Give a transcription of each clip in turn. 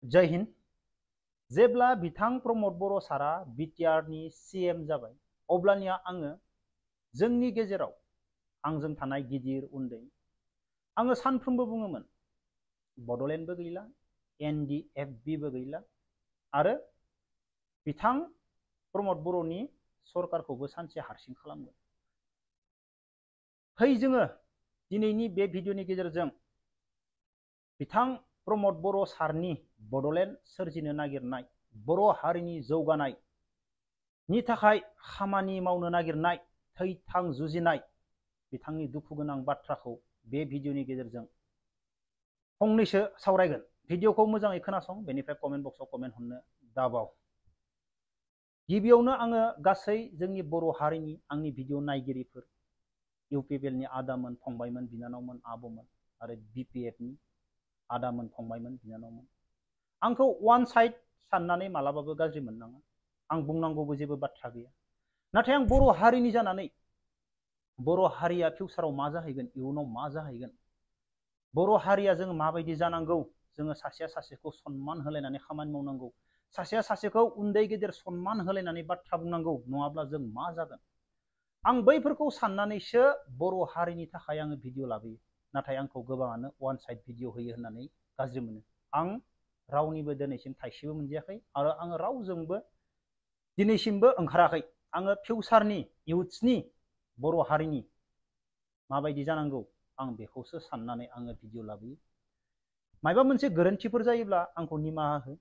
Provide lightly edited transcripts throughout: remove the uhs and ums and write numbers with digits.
जय हिन्द। जेब्ला बिथां प्रमद बर' सारा बिटिआरनि CM जाबाय अब्लानिया आङो जोंनि गेजेराव आंजों थानाय गिदिर उन्दै आङो सानफ्रोमबो बुङोमोन बड'लेण्डबो गैला NDFBबो गैला आरो बिथां प्रमद बर'नि सरकारखौबो सानसे हारसिं खालामगोन। फै जोङो दिनैनि बे भिडिअनि गेजेरजों बिथां प्रमद बर' सारनि बड'लेण्ड सोरजिनो नागिरनाय बर' हारिनि जौगानायनि थाखाय खामानि मावनो नागिरनाय थैथां जुजिनाय बिथांनि दुखु गोनां बाथ्राखौ बे भिडिअनि गेजेरजों फंनैसो सावरायगोन। भिडिअखौ मोजाङै खोनासं, बेनिफ्राय कमेन्ट बक्सआव कमेन्ट हरनो दाबाव। गिबियावनो आङो गासै जोंनि बर' हारिनि आंनि भिडिअ नायगिरिफोर UPPLनि आदामोन, फंबायमोन, बिनानावमोन, आब'मोन आरो BPFनि आदामोन, फंबायमोन, बिनानावमोन, आंखौ वान साइड साननानै मालाबाबो गाज्रि मोननाङा। आं बुंनांगौबो जेबो बाथ्रा गैया। नाथाय आं बर' हारिनि जानानै बर' हारिया फिउचाराव मा जाहैगोन, इयुनाव मा जाहैगोन, बर' हारिया जोङो माबायदि जानांगौ, जोङो सासेया सासेखौ सनमान होलायनानै खामानि मावनांगौ, सासेया सासेखौ उन्दै गेदेर सनमान होलायनानै बाथ्रा बुंनांगौ, नङाब्ला जों मा जागोन। आं बैफोरखौ साननानैसो बर' हारिनि थाखाय आङो भिडिअ लाबोयो। नाथाय आंखौ गोबाङानो वान साइड भिडिअ होयो होननानै गाज्रि मोनो। आं रावनिबो दिनैसिम थाइसेबो मोनजायाखै आरो आङो रावजोंबो दिनैसिमबो ओंखाराखै। आङो फिउचारनि इयुथ्सनि बर' हारिनि माबायदि जानांगौ आं बेखौसो साननानै आङो भिडिअ लाबोयो। मायबा मोनसे गोरोन्थिफोर जायोब्ला आंखौ निमाहा हो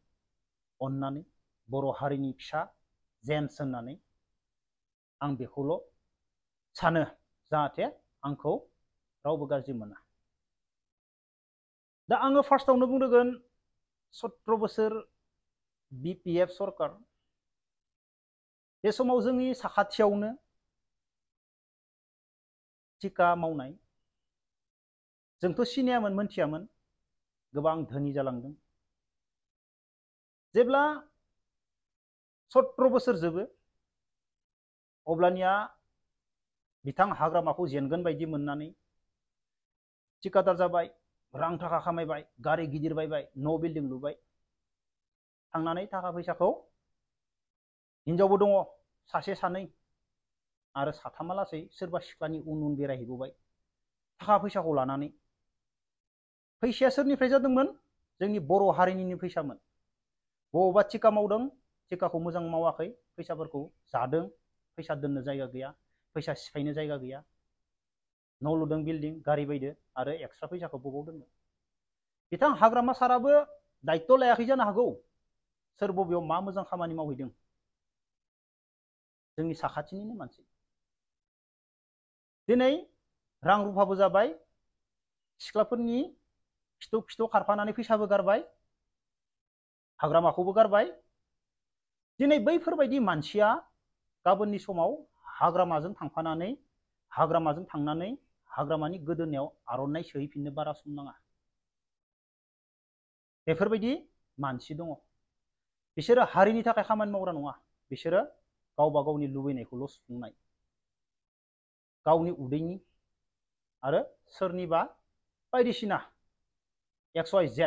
अननानै। बर' हारिनि फिसा जेन्स होननानै आं बेखौल' सानो, जाहाथे आंखौ रावबो गाज्रि मोना। दा आङो फार्स्टआवनो बुंदोंगोन 17 बोसोर BPF सरकार, बे समाव जोंनि साखाथियावनो टिका मावनाय जोंथ' सिनायामोन, मोनथियामोन, गोबां धोनि जालांदों। जेब्ला 17 बोसोर जोबो अब्लानिया बिथां हाग्रामाखौ जेनगोन बायदि मोननानै थिकादार जाबाय, रां थाखा खामायबाय, गारि गिदिर बायबाय, न' बिल्डिं लुबाय, थांनानै थाखा फैसाखौ हिनजावबो दङ सासे सानै आरो साथामालासै सोरबा सिख्लानि उन उन बेरायहैबोबाय थाखा फैसाखौ लानानै। फैसाया सोरनिफ्राय जादोंमोन? जोंनि बर' हारिनिनो फैसामोन। बबावबा टिका मावदों, टिकाखौ मोजां मावाखै, फैसाफोरखौ जादों, फैसा दोननो जायगा गैया, फैसा सिफायनो जायगा गैया, न' लुदों, बिल्डिं, गारि बायदो आरो एक्सट्रा फैसाखौ बबाव दोननो। बिथां हाग्रामा साराबो दायित्व लायाखै जानो हागौ, सोर बबेयाव मा मोजां खामानि मावहैदों। जोंनि साखाथिनिनो मानसि। दिनै रां रुफाबो जाबाय, सिख्लाफोरनि खिथौ खिथौ खारफानानै फैसाबो गारबाय, हाग्रामाखौबो गारबाय। दिनै बैफोरबायदि मानसिया गाबोननि समाव हाग्रामाजों थांफानानै हाग्रामाजों थांनानै हाग्रामानि गोदोनायाव आर'नाइ सोहैफिननो बारा सम नाङा। बेफोरबायदि मानसि दङ। बिसोरो हारिनि थाखाय खामानि मावग्रा नङा, बिसोरो गावबा गावनि लुबैनायखौल' सुफुंनाय, गावनि उदैनि आरो सोरनिबा बायदिसिना XYZ।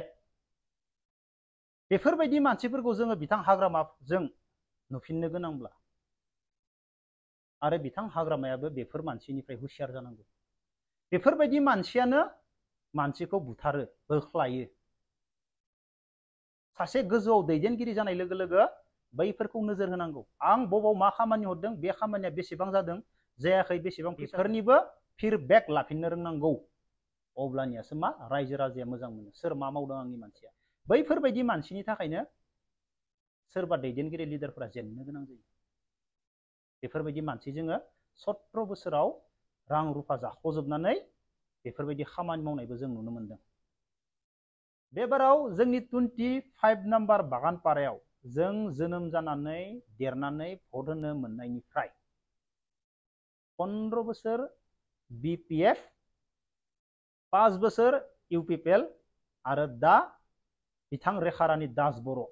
बेफोरबायदि मानसिफोरखौ जोङो बिथां हाग्रामाजों नुफिननो गोनांब्ला आरो बिथां हाग्रामायाबो बेफोर मानसिनिफ्राय हुसियार जानांगौ। बेफोरबायदि मानसियानो मानसिखौ बुथारो, बोख्लायो। सासे गोजौआव दैदेनगिरि जानाय लोगो लोगो बैफोरखौ नोजोर होनांगौ। आं बबाव मा खामानि हरदों, बे खामानिया बेसेबां जादों, जायाखै, बेसेबां, बेफोरनिबो फिडबेक लाफिननो रोंनांगौ। अब्लानियासो मा रायजो राजाया मोजां मोनो, सोर मा मावदों आंनि मानसिया। बैफोरबायदि मानसिनि थाखायनो सोरबा दैदेनगिरि लिडारफोरा जेननो गोनां जायो। बेफोरबायदि मानसि जोङो 17 बोसोराव रां रुफा जाख'जोबनानै बेफोरबायदि खामानि मावनायबो जों नुनो मोनदों। बेबाराव जोंनि 25 नाम्बार बागानपारायाव जों जोनोम जानानै देरनानै भट होनो मोननायनिफ्राय 15 बोसोर BPF, 5 बोसोर UPPL आरो दा बिथां रेखारानि दास बर'।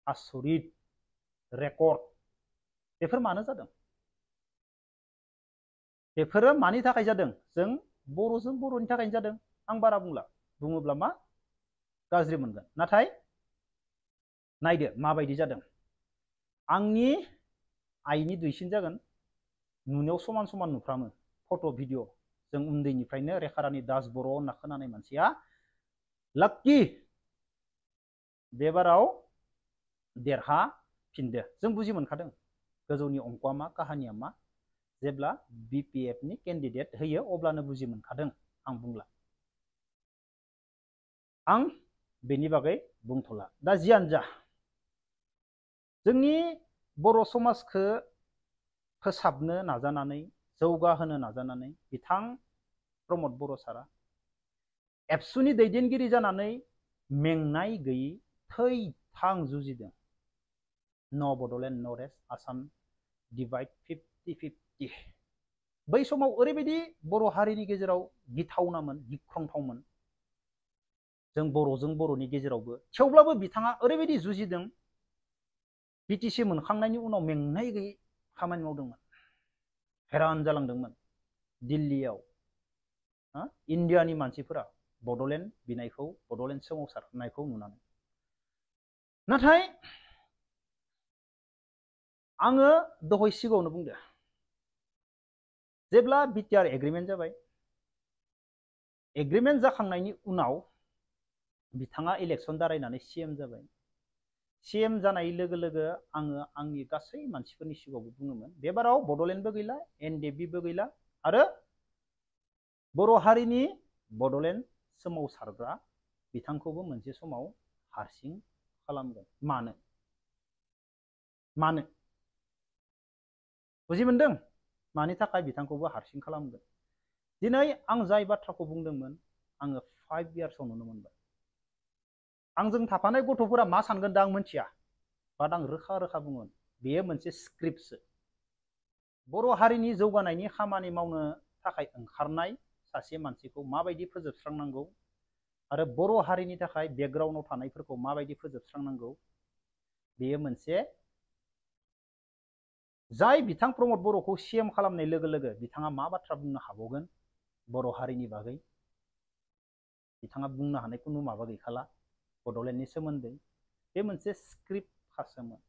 आसरित रेकर्ड। बेफोर मानो जादों? बेफोरो मानि थाखाय जादों? जों बर'जों बर'नि थाखायनो जादों। आं बारा बुंला, बुङोब्ला मा गाज्रि मोनगोन। नाथाय नायदो माबायदि जादों। आंनि आइनि दुइसिन जागोन, नुनायाव समान समान नुफ्रामो। फट' भिडिअ जों उन्दैनिफ्रायनो रेखारानि दास बर' होनना खोनानाय मानसिया लाक्कि बेबाराव देरहाफिनदो। जों बुजि मोनखादों गोजौनि अंकआ मा, काहानिया मा। जेब्ला BPF नि केन्डिडेट होयो अब्लानो बुजि मोनखादों, आं बुंला। आं बेनि बागै बुंथ'ला। दा जियानो जा, जोंनि बर' समाजखौ फोसाबनो नाजानानै, जौगाहोनो नाजानानै बिथां प्रमद बर' सारा एबसुनि दैदेनगिरि जानानै मेंनाय गैयै थै-थां जुजिदों। न' बड'लेण्ड न' रेस्ट, आसाम डिभाइड 50-50। बै समाव ओरैबायदि बर' हारिनि गेजेराव गिथावनामोन, गिख्रंथावमोन, जों बर'जों बर'नि गेजेरावबो। थेवब्लाबो बिथाङा ओरैबायदि जुजिदों, BTC मोनखांनायनि उनाव मेंनाय गैयै खामानि मावदोंमोन। हैरान जालांदोंमोन दिल्लीयाव इन्डियानि मानसिफोरा बड'लेण्ड बिनायखौ, बड'लेण्ड सोमावसारनायखौ नुनानै। नाथाय आङो दहाय सिगाङावनो बुंदो, जेब्ला BTR एग्रिमेन्ट जाबाय, एग्रिमेन्ट जाखांनायनि उनाव बिथाङा इलेक्सन दारायनानै CM जाबाय। CM जानाय लोगो लोगो आङो आंनि गासै मानसिफोरनि सिगाङावबो बुङोमोन, बेबाराव बड'लेण्डबो गैला, NDBबो गैला, आरो बर' हारिनि बड'लेण्ड सोमावसारग्रा बिथांखौबो मोनसे समाव हारसिं खालामगोन। मानो? मानो? बुजि मोनदों? मानि थाखाय बिथांखौबो हारसिं खालामगोन? दिनै आं जाय बाथ्राखौ बुंदोंमोन, आङो 5 इयार्सआव नुनो मोनबाय। आंजों थाफानाय गथ'फोरा मा सानगोन दा आं मिथिया, बाट आं रोखा रोखा बुङो, बेयो मोनसे स्क्रिप्टसो। बर' हारिनि जौगानायनि खामानि मावनो थाखाय ओंखारनाय सासे मानसिखौ माबायदि फोजोबस्रांनांगौ, आरो बर' हारिनि थाखाय बेकग्राउन्डआव थानायफोरखौ माबायदि फोजोबस्रांनांगौ, बेयो मोनसे जाय बिथां प्रमद बर'खौ CM खालामनाय लोगो लोगो बिथाङा मा बाथ्रा बुंनो हाबावगोन बर' हारिनि बागै? बिथाङा बुंनो हानाय खुनु माबा गैखाला बड'लेण्डनि सोमोन्दै। बे मोनसे स्क्रिप्ट खासोमोन।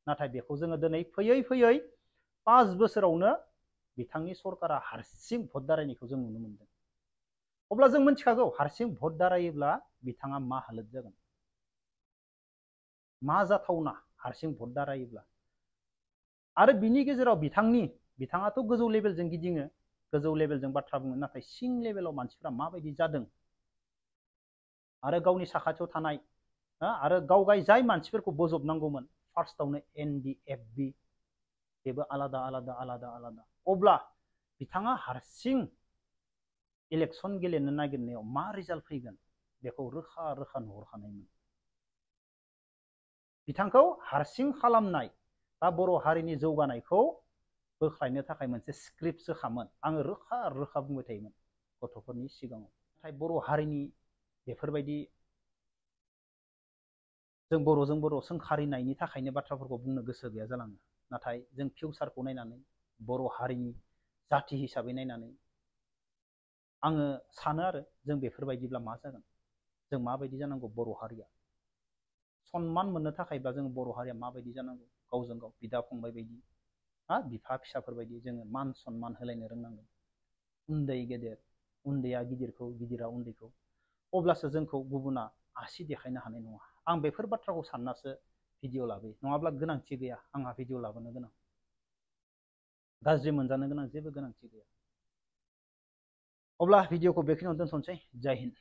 नाथाय बेखौ जोङो दिनै फैयै फैयै 5 बोसोरावनो बिथांनि सरकारा हारसिं भट दारायनायखौ जों नुनो मोनदों। अब्ला जों मिथिखागौ हारसिं भट दारायोब्ला बिथाङा मा हालोद जागोन, मा जाथावना हारसिं भट दारायोब्ला। आरो बिनि गेजेराव बिथाङाथ' गोजौ लेभेलजों गिदिङो, गोजौ लेभेलजों बाथ्रा बुङो, नाथाय सिं लेभेलाव मानसिफ्रा माबायदि जादों, आरो गावनि साखाथियाव थानाय आरो गावगाय जाय मानसिफोरखौ बोजबनांगौमोन, फार्स्टआवनो NDFB, बेबो आलादा आलादा आलादा आलादा। अब्ला बिथाङा हारसिं इलेक्सन गेलेनो नागिरनायाव मा रिजाल्ट फैगोन बेखौ रोखा रोखा नुहुरखानायमोन। बिथांखौ हारसिं खालामनाय बा बर' हारिनि जौगानायखौ बोख्लायनो थाखाय मोनसे स्क्रिप्टसो खामोन। आङो रोखा रोखा बुंबाय थायोमोन गथ'फोरनि सिगाङाव। नाथाय बर' हारिनि बेफोरबायदि जों बर'जों बर' सोंखारिनायनि थाखायनो बाथ्राफोरखौ बुंनो गोसो गैया जालाङो। नाथाय जों फिउचारखौ नायनानै, बर' हारिनि जाथि हिसाबै नायनानै आङो सानो आरो जों बेफोरबायदिब्ला मा जागोन, जों माबायदि जानांगौ बर' हारिया। सनमान मोननो थाखायब्ला जों बर' हारिया माबायदि जानांगौ, गावजों गाव बिदा फंबाय बायदि, बिफा फिसाफोर बायदि जोङो मान सनमान होलायनो रोंनांगोन। उन्दै गेदेर, उन्दैया गिदिरखौ, गिदिरा उन्दैखौ, अब्लासो जोंखौ गुबुना आसि देखायनो हानाय नङा। आं बेफोर बाथ्राखौ साननासो भिडिअ लाबोयो, नङाब्ला गोनांथि गैया आंहा भिडिअ लाबोनो गोनां। गाज्रि मोनजानो गोनां जेबो गोनांथि गैया। अब्ला भिडिअखौ बेखिनियावनो दोनथ'नोसै। जय हिन्द।